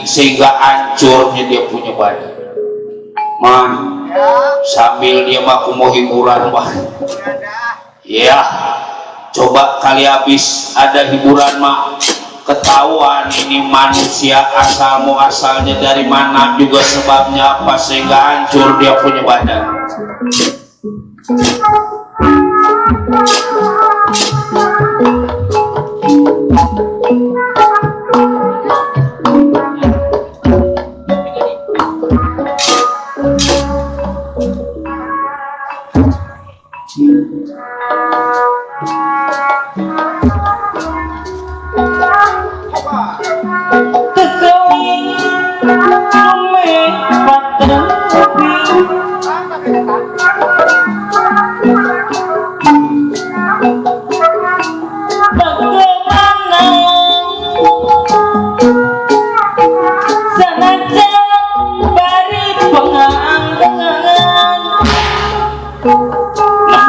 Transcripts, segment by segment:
sehingga hancurnya dia punya badan. Man, sambil dia mau hiburan mah. Ya, coba kali habis ada hiburan mah ketahuan ini manusia asal muasalnya dari mana juga sebabnya apa sehingga hancur dia punya badan.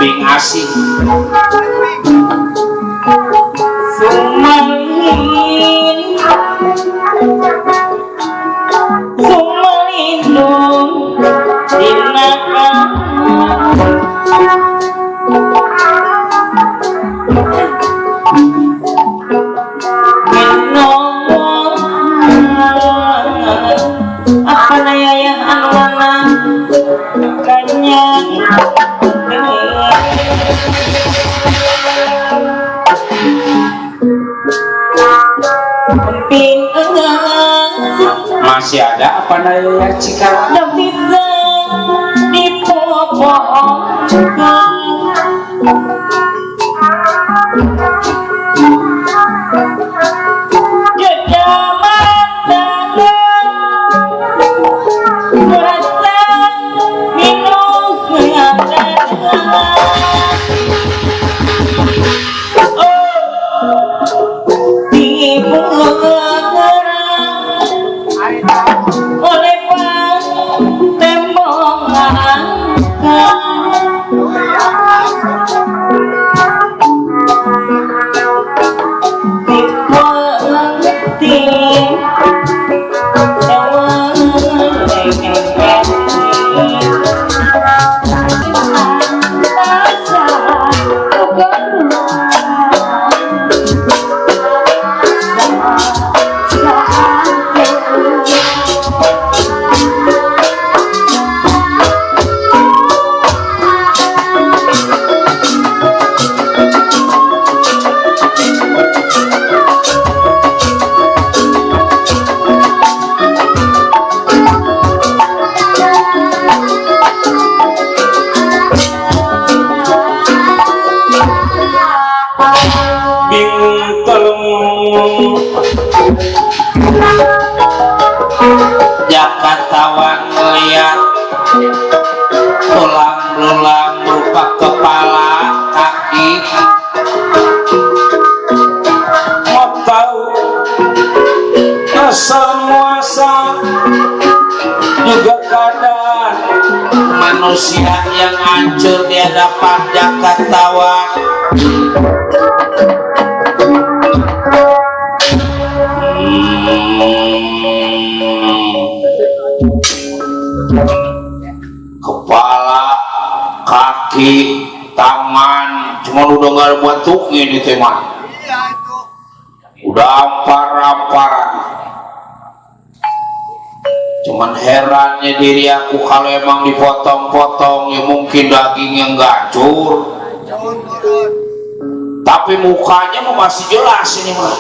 Lebih asing sumalindung dinakan apa naya yang anuana kanyang masih ada apa naya cikal udah bisa dipopokkan Jakatawan ngeliat tulang belulang berupa kepala kaki mau tahu asal muasal juga kadang manusia yang hancur di hadapan Jakatawan. Kepala, kaki, tangan, cuma udah nggak buat tuh ini teman. Udah ampar-amparan. Cuman herannya diri aku kalau emang dipotong-potong ya mungkin dagingnya nggak hancur. Tapi mukanya masih jelas ini mah.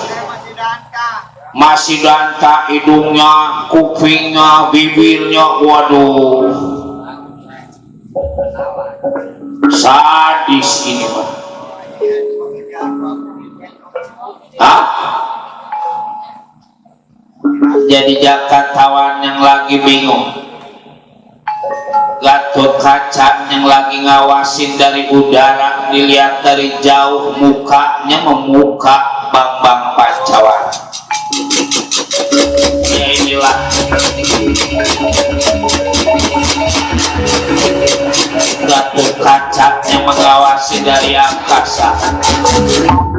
Masih danta hidungnya, kupingnya, bibirnya, waduh, sadis ini mah. Hah? Jadi Jakatawan yang lagi bingung, Gatot Kaca yang lagi ngawasin dari udara, dilihat dari jauh mukanya memuka Bambang Pancawara. Ya inilah Gatot Kaca yang mengawasi dari angkasa.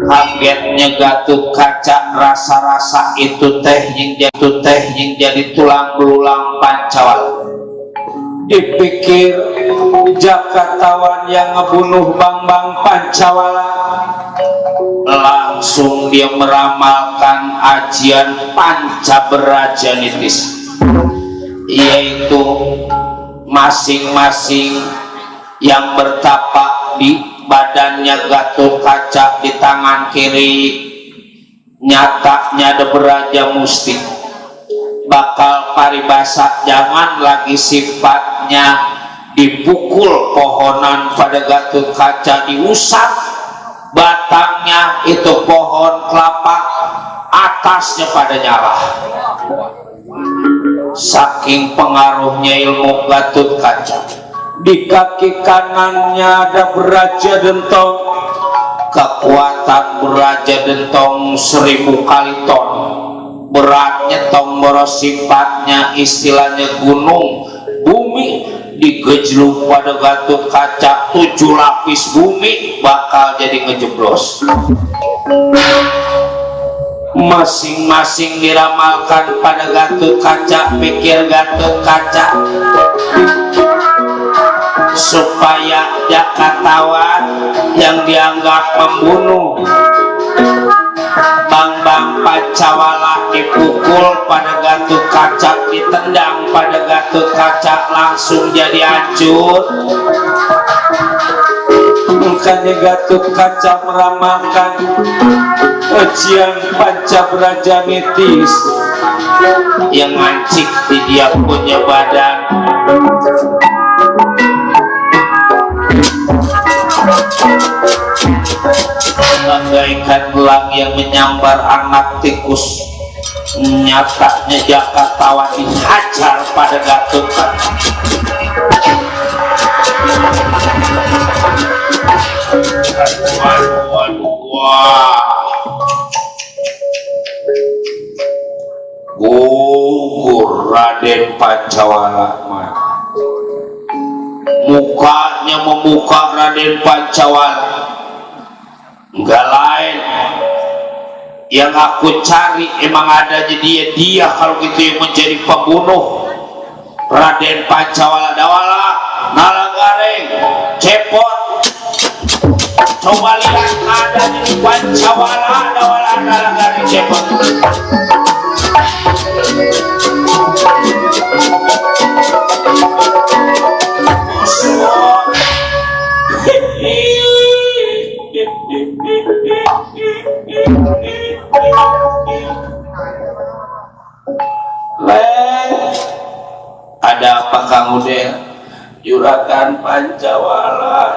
kagetnya Gatot Kaca rasa-rasa itu teh yang jadi tulang belulang Pancawala. Dipikir Jakatawan yang ngebunuh Bambang Pancawala, langsung dia meramalkan ajian Pancaberajanitis, yaitu masing-masing yang bertapak di badannya Gatot Kaca di tangan kiri nyatanya ada beraja musti bakal paribasa. Jangan lagi sifatnya dipukul pohonan pada Gatot Kaca, diusap batangnya itu pohon kelapa, atasnya pada nyala. Saking pengaruhnya ilmu Gatot Kaca, di kaki kanannya ada beraja dentong, kekuatan beraja dentong 1000 kali ton, beratnya tong boros, sifatnya istilahnya gunung bumi, digejluk pada Gatot Kaca 7 lapis bumi bakal jadi ngejeblos. Masing-masing diramalkan pada Gatot Kaca. Pikir Gatot Kaca supaya Jakatawan yang dianggap membunuh Bambang Pancawala dipukul pada Gatot Kaca, ditendang pada Gatot Kaca, langsung jadi hancur. Makanya Gatot Kaca meramalkan ajian Pancaberajanitis yang mancik di dia punya badan. Bagaikan gelang yang menyambar anak tikus, nyatanya Jakatawan dihajar pada Gatot Kaca. Wah, gugur Raden Pancawala. Mukanya memuka Raden Pancawala. Enggak lain yang aku cari emang adanya dia kalau gitu yang menjadi pembunuh Raden Pancawala. Dawala Nalagareng cepot, coba lihat adanya di Pancawala. Dawala Nalagareng cepot. Ada apa kamu deh? Juragan Pancawala.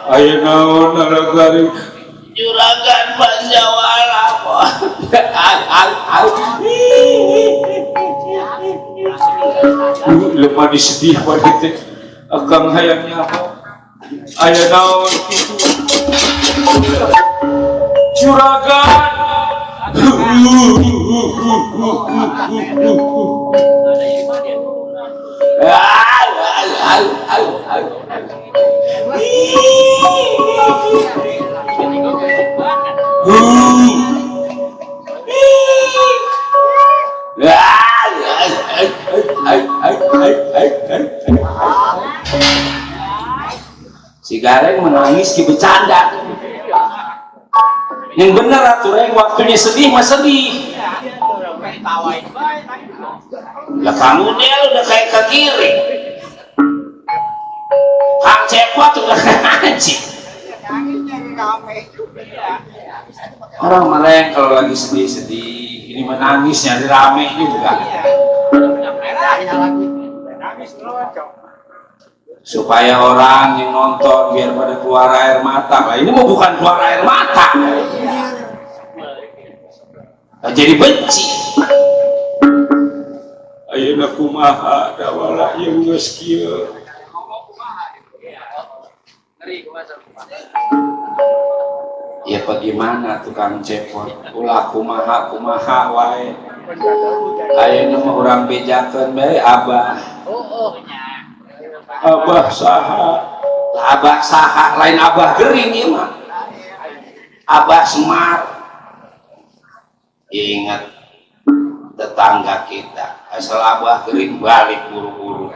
Ayo naon Nalagari Juragan Pancawala. Lemah disedih pada akang hayangnya apa? Ayo naon Juragan. Si Gareng menangis di bercanda. Yang bener Reng, waktunya sedih mah sedih. Lah kamu dia udah kayak ke kiri. Kang Cepot udah ngaji. Orang Maleng kalau lagi sedih-sedih, ini menangis nyari rame juga. Supaya orang yang nonton biar pada keluar air mata. Nah, ini mau bukan keluar air mata. Nah, jadi benci. Ayeuna kumaha dawala ieu geus kieu. Ya bagaimana tukang cepot ulah kumaha kumaha wae ayeuna mah urang bejakeun bae abah abah saha lain abah gering ieu mah abah Semar. Ingat tetangga kita asal abah gering balik buru-buru,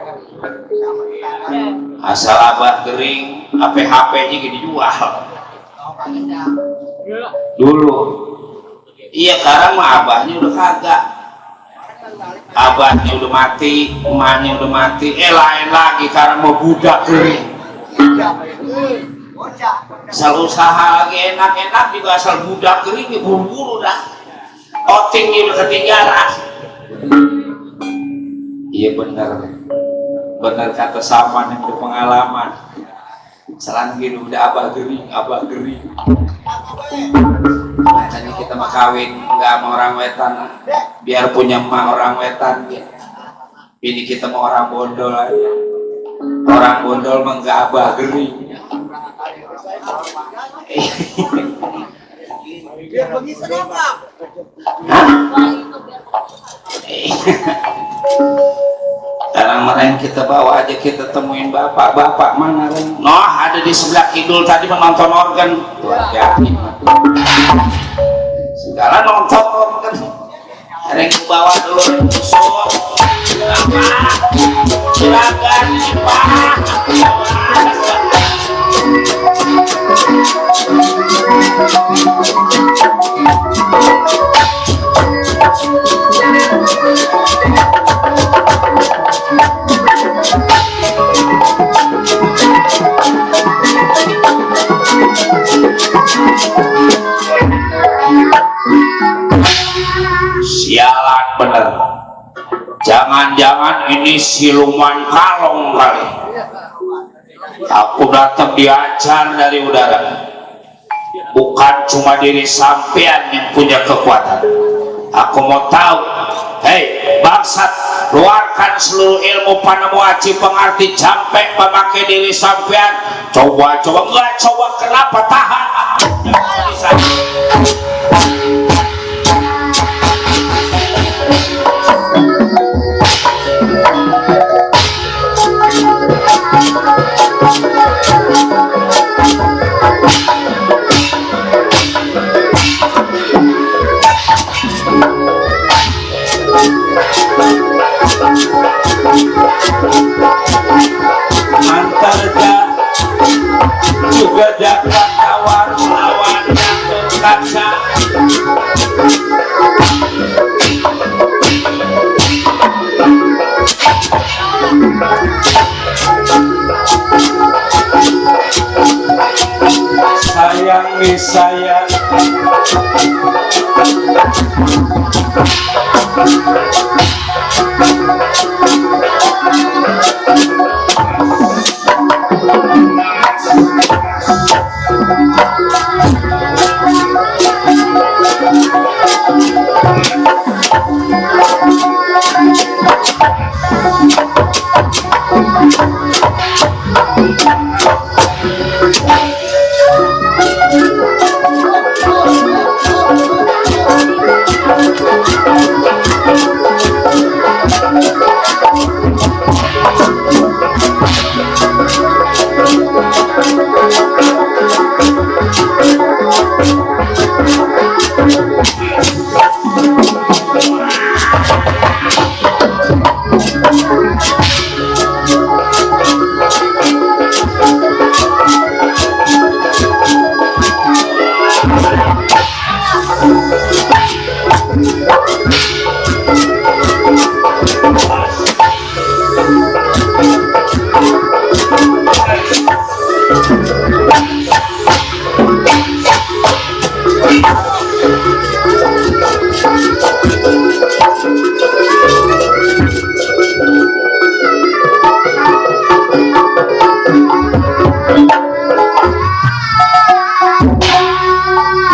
asal abah gering HP-nya dijual dulu. Iya sekarang mah abahnya udah kagak, abahnya udah mati, emaknya udah mati, lain lagi karena mau budak gering. Asal usaha lagi enak-enak juga asal budak gering buru-buru dah, outingnya udah ketinggalan. Iya bener kata Saman yang berpengalaman. Salan gini udah abah gering makanya kita mah kawin nggak sama orang wetan biar punya emak orang wetan ya. Ini kita mau orang bondol aja, orang bondol mah nggak abah gering. Sekarang mereka kita bawa aja, kita temuin bapak mana Ren? Noh ada di sebelah kidul tadi menonton organ yakin segala nonton organ. Ada yang bawa dulu susun silakan Pak. Sialan bener, jangan-jangan ini siluman kalong kali. Aku datang diajar dari udara, bukan cuma diri sampean yang punya kekuatan. Aku mau tahu, hei bangsat, keluarkan seluruh ilmu panamu aji pengerti jampe memakai diri sampean. Coba enggak coba, kenapa tahan? Antarja juga dapat tawar lawan jatuh kaca. Sayangi sayang,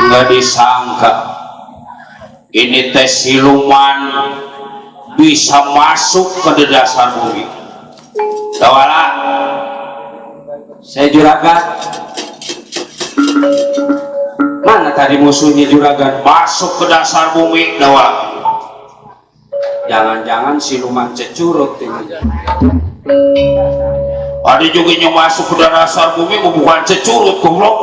nggak disangka ini teh siluman bisa masuk ke dasar bumi. Tawala Saya Juragan. Mana tadi musuhnya Juragan? Masuk ke dasar bumi, dawa. Jangan-jangan siluman cecurut ini. Ada juga yang masuk ke dasar bumi bukan cecurut, goblok.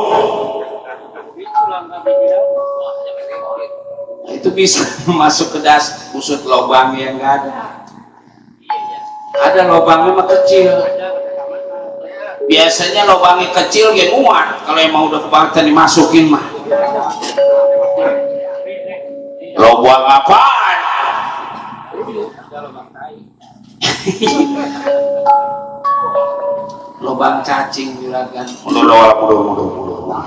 Itu bisa masuk ke dasar, usut lubang yang nggak ada. Ada lubangnya mah kecil. Biasanya lubangnya kecil ya muat. Kalau emang udah kebangetan dimasukin mah. Lubang apaan? Lubang cacing Juragan. Mudah.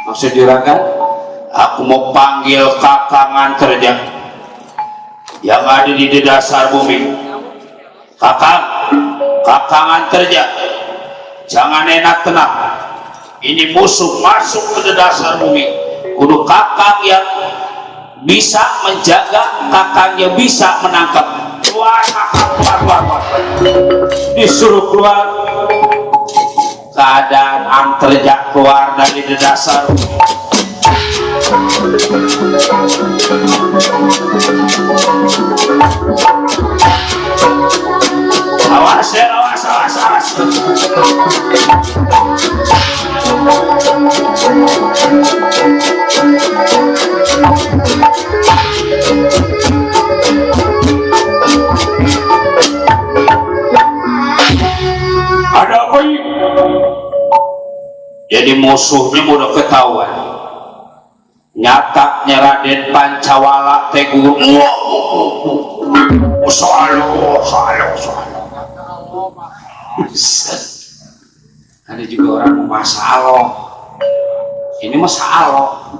Maksud Juragan, aku mau panggil kakangan kerja yang ada di dasar bumi. Kakangan kerja, jangan enak tenang. Ini musuh masuk ke dasar bumi. Kudu kakang yang bisa menjaga, kakangnya bisa menangkap. Keluar, keluar. Disuruh keluar. Keadaan Angkerja keluar dari dasar bumi. Awas. Ada apa ini? Jadi musuhnya udah ketahuan. Nyatanya Raden Pancawala tegur. Soal. Ada juga orang masalah. Ini masalah.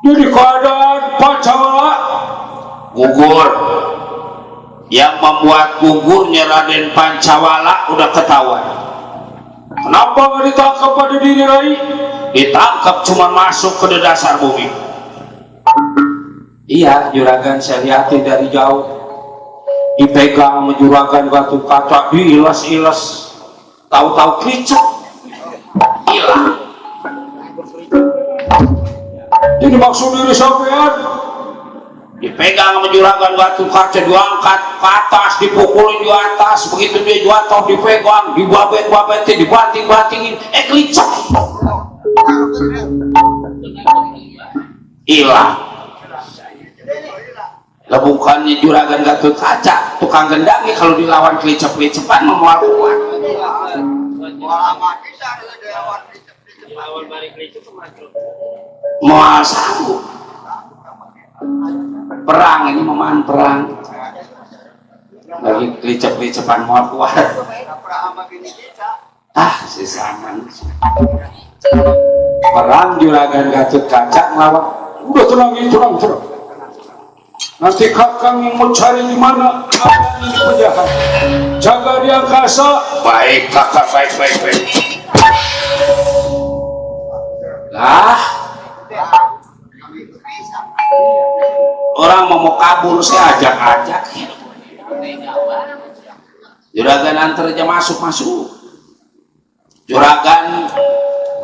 Jadi keadaan Pancawala gugur. Yang membuat gugurnya Raden Pancawala udah ketahuan. Kenapa nggak ditangkap pada diri Rai? Ditangkap cuma masuk ke dasar bumi. Iya, Juragan, saya lihatin dari jauh. Dipegang sama Juragan batu kaca, diilas-ilas. Tahu-tahu kricek, hilang. Jadi maksud diri sampean? Dipegang sama Juragan batu kaca, diangkat ke atas, dipukulin di atas, begitu dia jatuh dipegang, dibabet-babetin, dibanting-bantingin, klicak, hilang. Lah bukannya Juragan Gatot Kaca, tukang gendangnya kalau dilawan klicap-klicapan memual kuat. Mual sanggup. Perang ini memaan perang. Lagi klicap-klicapan mual kuat. Si Saman. Perang Juragan Gatot Kaca ngelawan. Udah tenang. Nanti kakang yang mau cari di mana ini penjahat. Jaga di angkasa. Baik kakak, baik. Lah, orang mau kabur saya ajak. Juragan Angkerja masuk. Juragan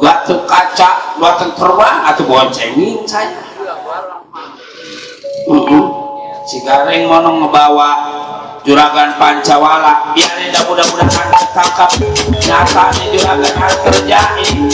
Gatot Kaca buatan terbang atau boncengin saya. Si Gareng mau ngebawa Juragan Pancawala, biarin dah mudah-mudahan ketangkap. Nyatanya Juragan Angkerja ini.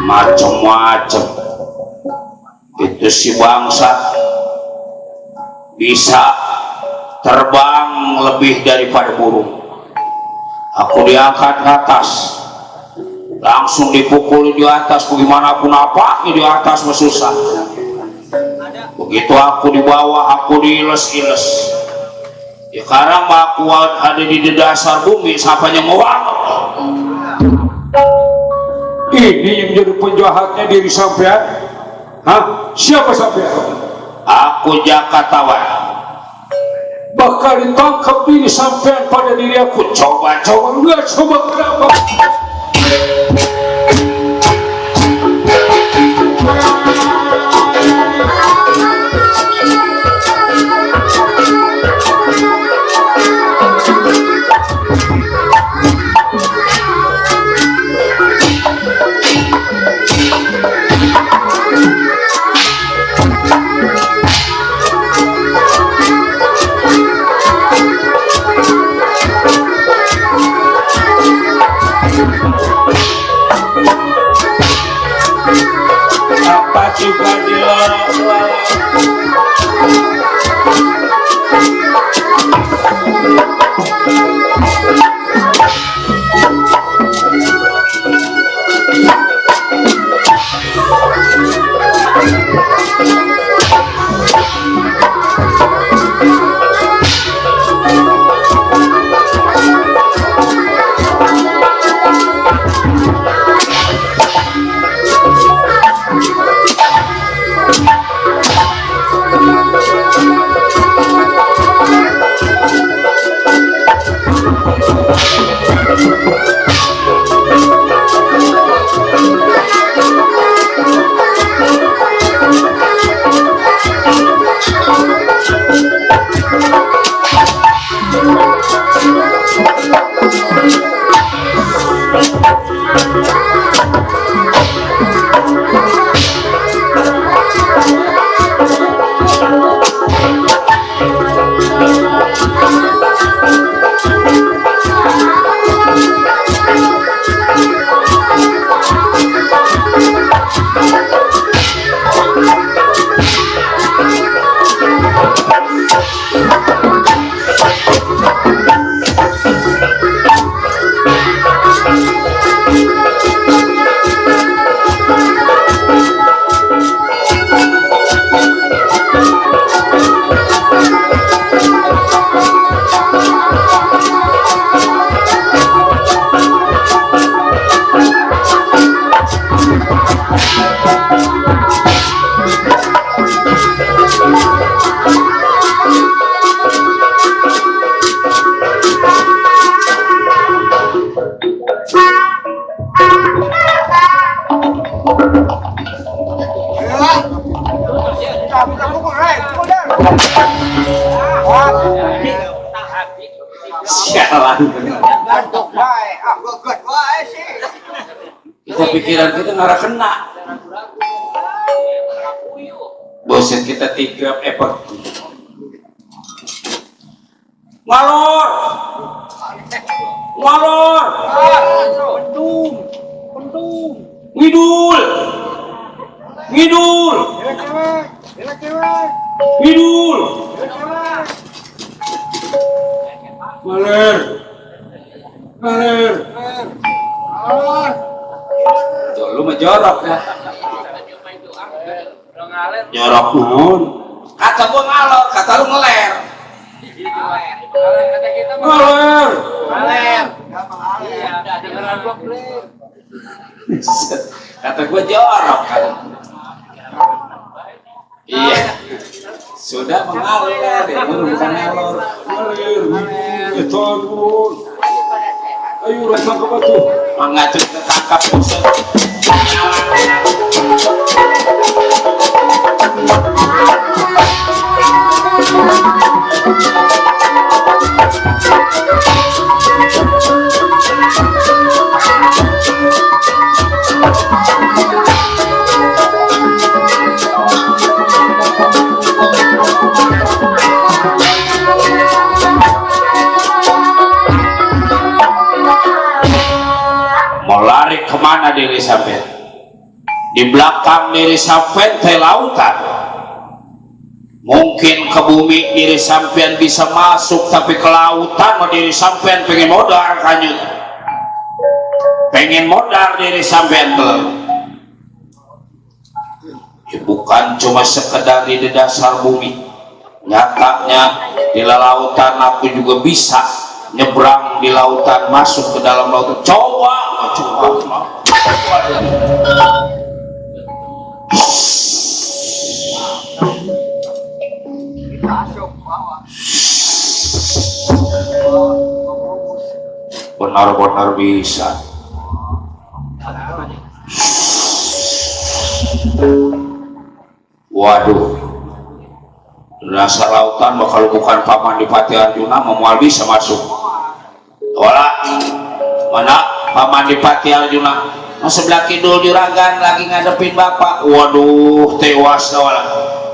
Macam-macam itu si bangsa bisa terbang lebih daripada burung. Aku diangkat ke atas, langsung dipukuli di atas, bagaimanapun apa di atas susah. begitu aku dibawa aku diiles-iles ya sekarang aku ada di dasar bumi siapanya ngewangok Ini yang jadi penjahatnya diri sampean. Hah? Siapa sampean? aku Jakatawan Bakal ditangkap diri sampean pada diri aku. coba Enggak, coba kenapa? apa juga Sialan. kita pikiran kita ngarah kena bosan kita tiga effort ngalor ngidul Maler. tuh lu mah jorok dah jorok naon kata gua ngalor kata lu ngeler Maler. kata gua jorok kan iya sudah mengalir ya bukan ngalor Maler. Tolong. Ayo rasa ke batu. mengacu ke kakak pusat mau lari kemana diri sampean di belakang diri sampean teh lautan mungkin ke bumi diri sampean bisa masuk tapi ke lautan mau diri sampean pengen modal kanyut pengen modal diri sampean tuh bukan cuma sekedar di dasar bumi, nyatanya di lautan aku juga bisa nyebrang di lautan, masuk ke dalam lautan. Coba benar-benar bisa. Waduh, dasar lautan bakal bukan Paman Dipati Arjuna memual bisa masuk. Wala, mana Paman Dipati Arjuna? Sebelah kidul juragan lagi ngadepin bapak. Waduh, tewas wala.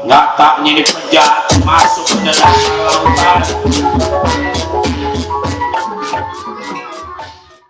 Nyatanya dipecat masuk ke dalam lautan.